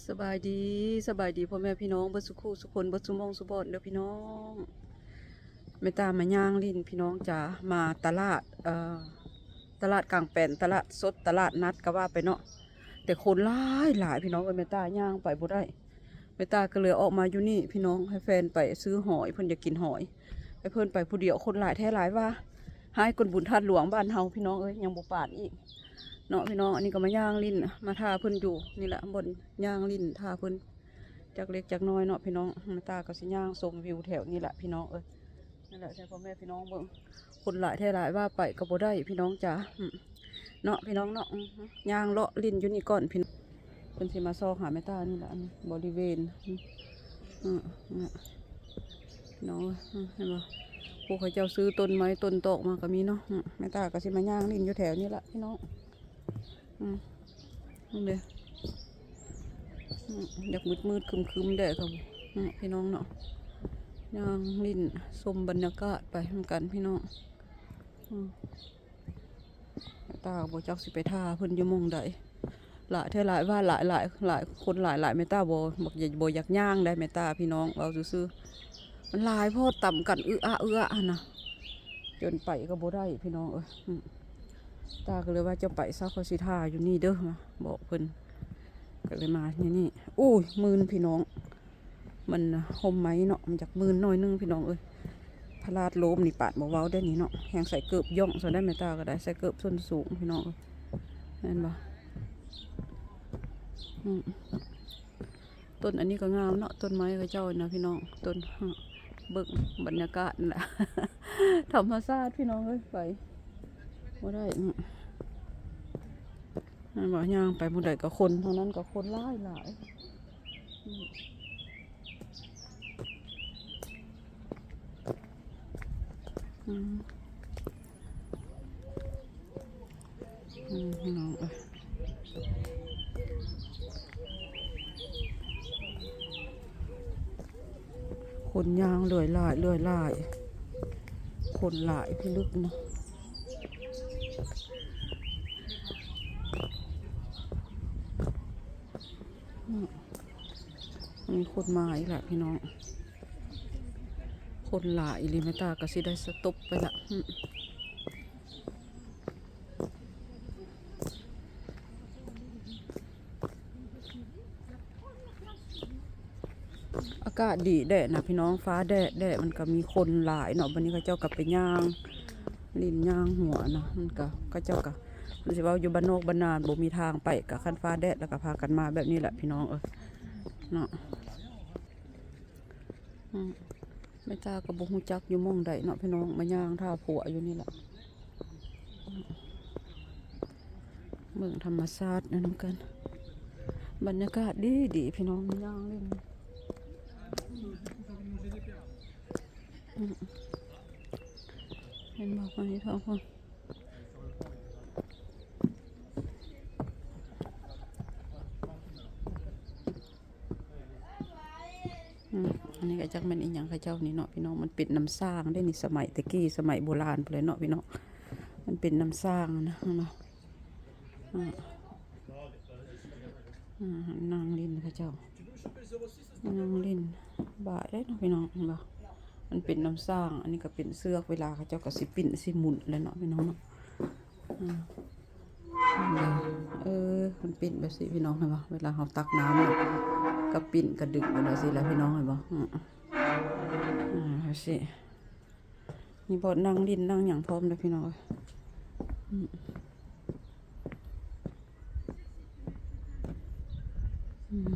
ສະບາຍດີ ສະບາຍດີພໍ່ແມ່ພີ່ນ້ອງເບິດສູ່ຄູ່ສູ່ຄົນ ເບິດສູ່ໝ່ອງສູ່ບ່ອນເດີພີ່ນ້ອງ. ແມ່ຕາມາຍ່າງຫຼິ້ນພີ່ນ້ອງຈ໋າ ມາຕະຫຼາດ ເອີ ຕະຫຼາດກາງແປນ ຕະຫຼາດສົດ ຕະຫຼາດນັດກໍວ່າໄປເນາະ ແຕ່ຄົນຫຼາຍໆ ພີ່ນ້ອງເອີຍ ແມ່ຕາຍ່າງໄປບໍ່ໄດ້. ແມ່ຕາກໍເລີຍອອກມາຢູ່ນີ້ພີ່ນ້ອງ ໃຫ້ແຟນໄປຊື້ຫອຍ ເພິ່ນຢາກກິນຫອຍ ໃຫ້ເພິ່ນໄປຜູ້ດຽວ ຄົນຫຼາຍແທ້ຫຼາຍວ່າ ຮ້າຍກວ່າບຸນທາດຫຼວງບ້ານເຮົາພີ່ນ້ອງເອີຍ ຍັງບໍ່ປານອີກເນາະພີ່ນ້ອງ. ອັນນີ້ກໍມາຍ່າງຫຼິ້ນ ມາຖ້າເພິ່ນຢູ່ນີ້ແຫຼະ ບ່ອນຍ່າງຫຼິ້ນຖ້າເພິ່ນ ຈັກເລັກຈັກນ້ອຍເນາະພີ່ນ້ອງ. ແມ່ຕາກໍຊິຍ່າງຊົມວິວແຖວນີ້ແຫຼະພີ່ນ້ອງເອີຍ. ນັ້ນແຫຼະໃຫ້ພໍ່ແມ່ພີ່ນ້ອງເບິ່ງ ຄົນຫຼາຍແທ້ຫຼາຍວ່າໄປກໍບໍ່ໄດ້ພີ່ນ້ອງຈ໋າ ເນາະພີ່ນ້ອງເນາະ. ຍ່າງເລາະຫຼິ້ນຢູ່ນີ້ກ່ອນພີ່ນ້ອງ ເພິ່ນຊິມາຊອກຫາແມ່ຕານີ້ແຫຼະ ອັນບໍລິເວນ ເອີ ເອີ ພີ່ນ້ອງເອີຍ ເຫັນບໍ່ ພວກເຂົາເຈົ້າຊື້ຕົ້ນໄມ້ຕົ້ນຕອກມາກໍມີເນາະ. ແມ່ຕາກໍຊິມາຍ່າງຫຼິ້ນຢູ່ແຖວນີ້ແຫຼະພີ່ນ້ອງ. ອືມ ນັ້ນເດ້ ອືມ ຢາກມືດໆ ຄຶມໆ ແດດກໍ ອືມ ພີ່ນ້ອງເນາະ ຍ່າງຫຼິ້ນຊົມບັນຍາກາດໄປນຳກັນພີ່ນ້ອງ. ອືມ ແມ່ຕາກໍບໍ່ຈັກຊິໄປຖ້າເພິ່ນຢູ່ໝ່ອງໃດ ຫຼາຍເທື່ອຫຼາຍວ່າ ຫຼາຍ ຫຼາຍ ຫຼາຍຄົນຫຼາຍໆ ແມ່ຕາບໍ່ ບໍ່ ບໍ່ຢາກຍ່າງໄດ໋ແມ່ຕາ ພີ່ນ້ອງ ເວົ້າຊື່ໆ ມັນຫຼາຍໂພດ ຕຳກັນອຶອະອຶອະຫັ້ນນະ ຈົນໄປກໍບໍ່ໄດ້ພີ່ນ້ອງເອີຍ. ອືມ ຕາກໍເລີຍວ່າ ເຈົ້າໄປຊະ ຂ້ອຍຊິຖ້າຢູ່ນີ້ເດີ ບອກເພິ່ນ ກໍເລີຍມາຢູ່ນີ້. ໂອ້ຍ ມື່ນພີ່ນ້ອງ ມັນຮົ່ມໄມ້ເນາະ ມັນຢາກມື່ນໜ້ອຍໜຶ່ງພີ່ນ້ອງເອີຍ. ພະລາດລົ້ມນີ້ປາດບໍ່ເວົ້າໄດ໋ນີ້ເນາະ ແຮ່ງໃສ່ເກີບຢ່ອງຊະໄດ໋ ແມ່ຕາກໍໄດ້ໃສ່ເກີບສົ້ນສູງພີ່ນ້ອງເອີຍ ແມ່ນບໍ່? ອືມ ຕົ້ນອັນນີ້ກໍງາມເນາະ ຕົ້ນໄມ້ເຂົາເຈົ້ານະພີ່ນ້ອງ ຕົ້ນ ເບິ່ງບັນຍາກາດນັ້ນແຫຼະ ທຳມະຊາດພີ່ນ້ອງເອີຍ ໄປບໍ່ໄດ້ເນາະ. ແມ່ນບໍ່? ຍ່າງໄປໝ່ອງໃດກໍຄົນ ທາງນັ້ນກໍຄົນຫຼາຍຫຼາຍ. ອືມ ອືມ ພີ່ນ້ອງເອີຍ ຄົນຍ່າງເລື່ອຍຫຼາຍ ເລື່ອຍຫຼາຍ ຄົນຫຼາຍພິລຶກເນາະ. ອືມ ມີຄົນມາອີກແລ້ວພີ່ນ້ອງ ຄົນຫຼາຍອີ່ຫຼີ ແມ່ຕາກໍຊິໄດ້ສະຕັອບໄປລະ. ອືມ ອາກາດດີແດ່ນະພີ່ນ້ອງ ຟ້າແດດແດ່ ມັນກໍມີຄົນຫຼາຍເນາະ. ບັດນີ້ເຂົາເຈົ້າກໍໄປຍ່າງຫຼິ້ນຍ່າງຫົວນະ ມັນກໍ ເຂົາເຈົ້າກໍ ມັນຊິເວົ້າຢູ່ບ້ານນອກບ້ານນາ ບໍ່ມີທາງໄປ ກໍຄັນຟ້າແດດແລ້ວກໍພາກັນມາແບບນີ້ແຫຼະພີ່ນ້ອງເອີຍເນາະ. ອືມ ແມ່ຕາກໍບໍ່ຮູ້ຈັກຢູ່ໝ່ອງໃດເນາະພີ່ນ້ອງ ມາຍ່າງຖ້າຜົວຢູ່ນີ້ແຫຼະ. ເບິ່ງທຳມະຊາດນຳກັນ ບັນຍາກາດດີໆ ພີ່ນ້ອງ ມາຍ່າງຫຼິ້ນ. ອືມ ເຫັນບໍ່ ອັນນີ້ທ້ອງຄົນ. ອືມ ອັນນີ້ກໍຈັກແມ່ນອີ່ຫຍັງເຂົາເຈົ້ານີ້ເນາະພີ່ນ້ອງ ມັນເປັນນ້ຳສ້າງເດ້ນີ້ ສະໄໝແຕ່ກີ້ ສະໄໝໂບລານພຸ້ນແຫຼະເນາະພີ່ນ້ອງ ມັນເປັນນ້ຳສ້າງນະ ເຫັນບໍ່? ອືມ ອືມ ນັ່ງຫຼິ້ນເຂົາເຈົ້າ ນັ່ງຫຼິ້ນບາດເດ້ເນາະພີ່ນ້ອງ ເຫັນບໍ່? ມັນເປັນນ້ຳສ້າງ ອັນນີ້ກໍເປັນເຊືອກ ເວລາເຂົາເຈົ້າກໍຊິປິ່ນຊິໝູນແຫຼະເນາະພີ່ນ້ອງເນາະ. ອືມ ເອີ ມັນເປັນແບບຊີ້ພີ່ນ້ອງ ເຫັນບໍ່? ເວລາເຮົາຕັກນ້ຳ ກໍປິ່ນກະດຶງໄປແບບຊີ້ແຫຼະພີ່ນ້ອງ ເຫັນບໍ່? ອືມ ອ່າ ຈັ່ງຊີ້ ມີບ່ອນນັ່ງຫຼິ້ນນັ່ງຫຍັງພ້ອມເດີພີ່ນ້ອງເອີຍ. ອືມ ອືມ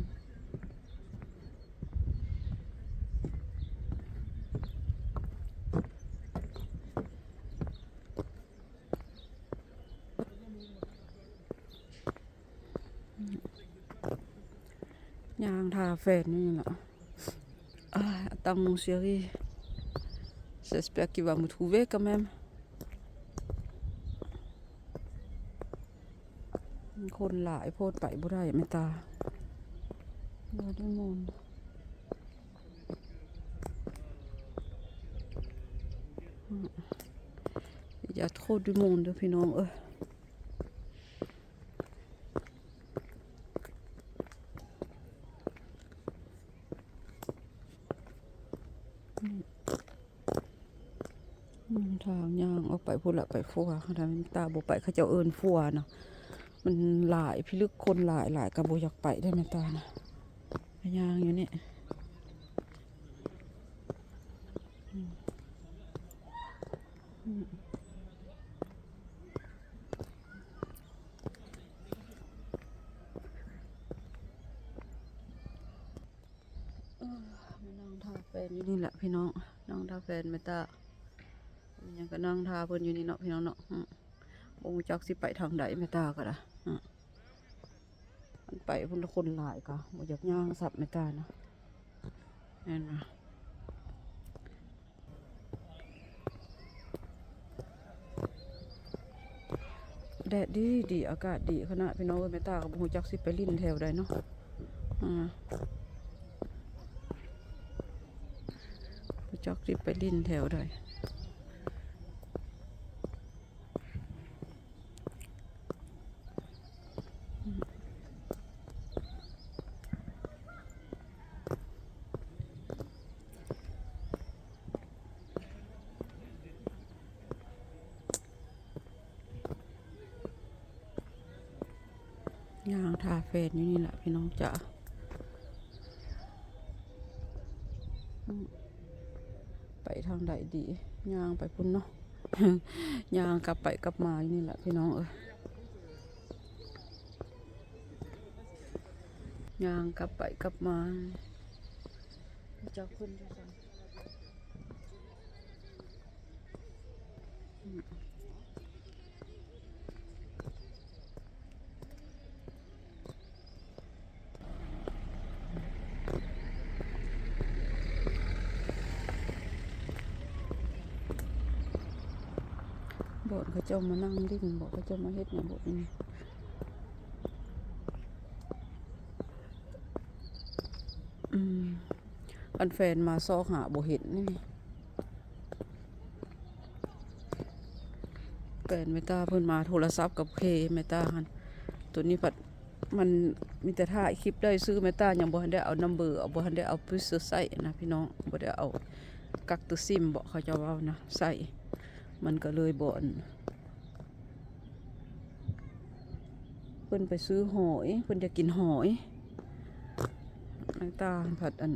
ຍ່າງຖ້າແຟນຢູ່ນີ້ລະ. Ah, attends mon chéri, j'espère qu'il va me trouver quand même. ຄົນຫຼາຍໂພດ ໄປບໍ່ໄດ້ແມ່ຕາ. Il y a du monde. Il y a trop du monde ເດີພີ່ນ້ອງເອີຍ. ທາງຍ່າງອອກໄປພຸ້ນລະ ໄປຄົວ ຄັນແມ່ນຕາບໍ່ໄປ ເຂົາເຈົ້າເອີ້ນຄົວເນາະ ມັນຫຼາຍພິລຶກ ຄົນຫຼາຍຫຼາຍກໍບໍ່ຢາກໄປໄດ໋ແມ່ນຕານະ ຍ່າງຢູ່ນີ້ ອືມ ອືມ. ເອີ ມານັ່ງຖ້າແຟນຢູ່ນີ້ແຫຼະພີ່ນ້ອງ ນັ່ງຖ້າແຟນແມ່ຕາ ແມ່ນຫຍັງກໍນັ່ງຖ້າເພິ່ນຢູ່ນີ້ເນາະພີ່ນ້ອງເນາະ ອືມ ບໍ່ຮູ້ຈັກຊິໄປທາງໃດແມ່ຕາກໍໄດ້ ອືມ ມັນໄປພຸ້ນລະຄົນຫຼາຍກໍບໍ່ຢາກຍ່າງຊັບແມ່ຕານະ ແມ່ນບໍ່? ແດດດີດີ ອາກາດດີຂະໜາດ ພີ່ນ້ອງເອີຍ ແມ່ຕາກໍບໍ່ຮູ້ຈັກຊິໄປຫຼິ້ນແຖວໃດເນາະ ອາ ບໍ່ຈັກຊິໄປຫຼິ້ນແຖວໃດ. ຍ່າງຖ້າແຟນຢູ່ນີ້ລະພີ່ນ້ອງຈ໋າ ອືມ ໄປທາງໃດດີ ຍ່າງໄປພຸ້ນເນາະ ຍ່າງກັບໄປກັບມາຢູ່ນີ້ລະພີ່ນ້ອງເອີຍ ຍ່າງກັບໄປກັບມາ ເຈົ້າຂຶ້ນຢູ່ຊັ້ນ ອືມ. ບ່ອນເຂົາເຈົ້າມານັ່ງຫຼິ້ນບໍ ເຂົາເຈົ້າມາເຮັດຫຍັງບໍນີ້ ອືມ ອັນແຟນມາຊອກຫາບໍ່ເຫັນນີ້. ແຟນແມ່ຕາເພິ່ນມາໂທລະສັບກັບເຄແມ່ຕາຫັ້ນ ໂຕນີ້ພັດມັນມີແຕ່ຖ່າຍຄລິບໄດ້ຊື່ ແມ່ຕາຍັງບໍ່ທັນໄດ້ເອົານຳເບີ ເອົາ ບໍ່ທັນໄດ້ເອົາປິດເຊີໃຊ້ນະພີ່ນ້ອງ ບໍ່ໄດ້ເອົາກັກໂຕຊິມເບາະ ເຂົາເຈົ້າເວົ້ານະ ໃຊ້ ມັນກໍເລີຍບໍ່ອັນ ເພິ່ນໄປຊື້ຫອຍ ເພິ່ນຢາກກິນຫອຍ ແມ່ຕາພັດອັນ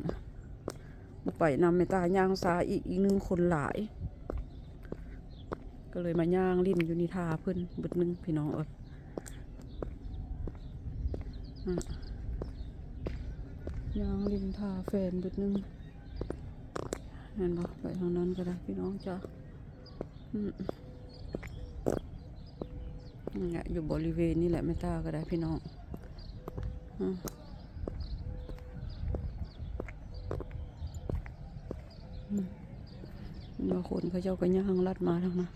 ບໍ່ໄປນຳ ແມ່ຕາຍ່າງຊ້າອີກ ອີກໜຶ່ງຄົນຫຼາຍ ກໍເລີຍມາຍ່າງຫຼິ້ນຢູ່ນີ້ຖ້າເພິ່ນບຶດໜຶ່ງ ພີ່ນ້ອງເອີຍ ອາ ຍ່າງຫຼິ້ນຖ້າແຟນບຶດໜຶ່ງ ແມ່ນບໍ່? ໄປທາງນັ້ນກໍໄດ້ ພີ່ນ້ອງຈ໋າ. ອືມ ນີ້ແຫຼະ ຢູ່ບໍລິເວນນີ້ແຫຼະ ແມ່ຕາກໍໄດ້ພີ່ນ້ອງ ອືມ ອືມ ວ່າຄົນເຂົາເຈົ້າກໍຍ່າງລັດມາທາງນັ້ນ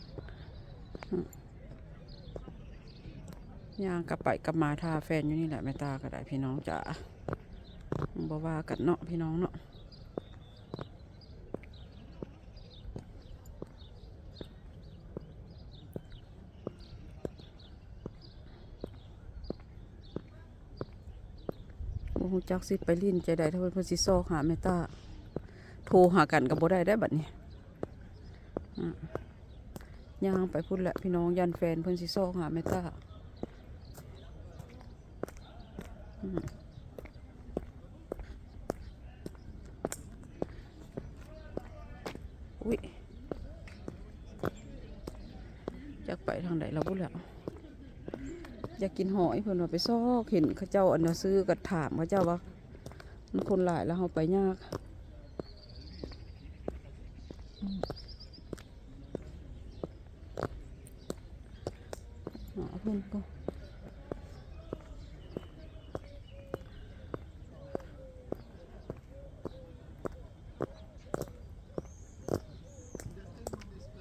ອືມ ຍ່າງກັບໄປກັບມາຖ້າແຟນຢູ່ນີ້ແຫຼະ ແມ່ຕາກໍໄດ້ ພີ່ນ້ອງຈ໋າ ບໍ່ວ່າກັນເນາະ ພີ່ນ້ອງເນາະ. ບໍ່ຮູ້ຈັກຊິໄປຫຼິ້ນຈັ່ງໃດ ຖ້າເພິ່ນ ເພິ່ນຊິຊອກຫາແມ່ຕາ ໂທຫາກັນກໍບໍ່ໄດ້ໄດ໋ບັດນີ້ ອາ ຍ່າງໄປພຸ້ນແຫຼະພີ່ນ້ອງ ຢ້ານແຟນເພິ່ນຊິຊອກຫາແມ່ຕາ ອືມ. ອຸ້ຍ ຈັກໄປທາງໃດລະບຸລະ ຢາກກິນຫອຍ ເພິ່ນວ່າໄປຊອກເຫັນເຂົາເຈົ້າອັນວ່າຊື້ ກໍຖາມເຂົາເຈົ້າວ່າ ມັນຄົນຫຼາຍລະເຮົາໄປຍາກ ອືມ. ຫາເພິ່ນກໍ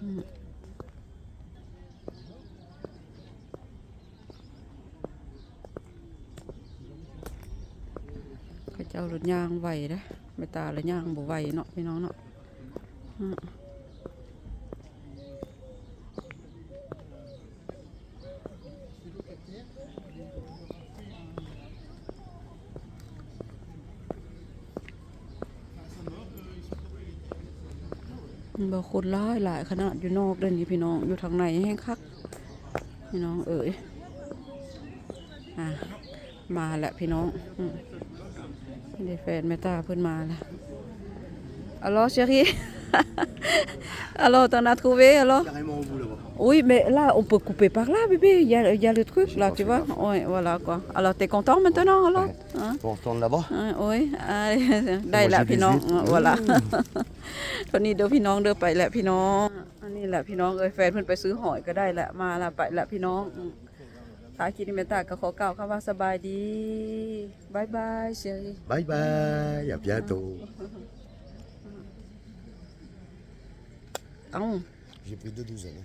ອືມ ເຂົາເຈົ້າລົດຍ່າງໄວເດ້ ແມ່ຕາລະຍ່າງບໍ່ໄວເນາະ ພີ່ນ້ອງເນາະ ອືມ. ອື ບໍ່ ຄົນຫຼາຍໆຂະໜາດຢູ່ນອກເດ້ນີ້ພີ່ນ້ອງ, ຢູ່ທາງໃນແຮງຄັກພີ່ນ້ອງເອີຍ. ອ່າ ມາແລ້ວພີ່ນ້ອງ. ອືມ ເດ້ ແຟນແມ່ຕາເພິ່ນມາແລ້ວ. Alors chérie, alors t'en as trouvé alors? Carrément au bout là-bas. Oui, mais là on peut couper par là bébé, il y a, il y a le truc là, tu vois. Oui, voilà quoi. Alors t'es content maintenant alors? Hein? On retourne là-bas? ເອີ ໂອ້ຍ ອ່າ ໄດ້ລະພີ່ນ້ອງ. ເອີ voilà. ເທົ່ານີ້ເດີພີ່ນ້ອງເດີ, ໄປແລ້ວພີ່ນ້ອງ. ອັນນີ້ແຫຼະພີ່ນ້ອງເອີຍ, ແຟນເພິ່ນໄປຊື້ຫອຍກໍໄດ້ລະ, ມາລະ ໄປລະພີ່ນ້ອງ. ອືມ ທ້າຍຄລິບນີ້ແມ່ຕາກໍຂໍກ່າວຄຳວ່າສະບາຍດີ. Bye bye chérie. Bye bye, à bientôt. ເອົ້າ J'ai pris deux douzaines.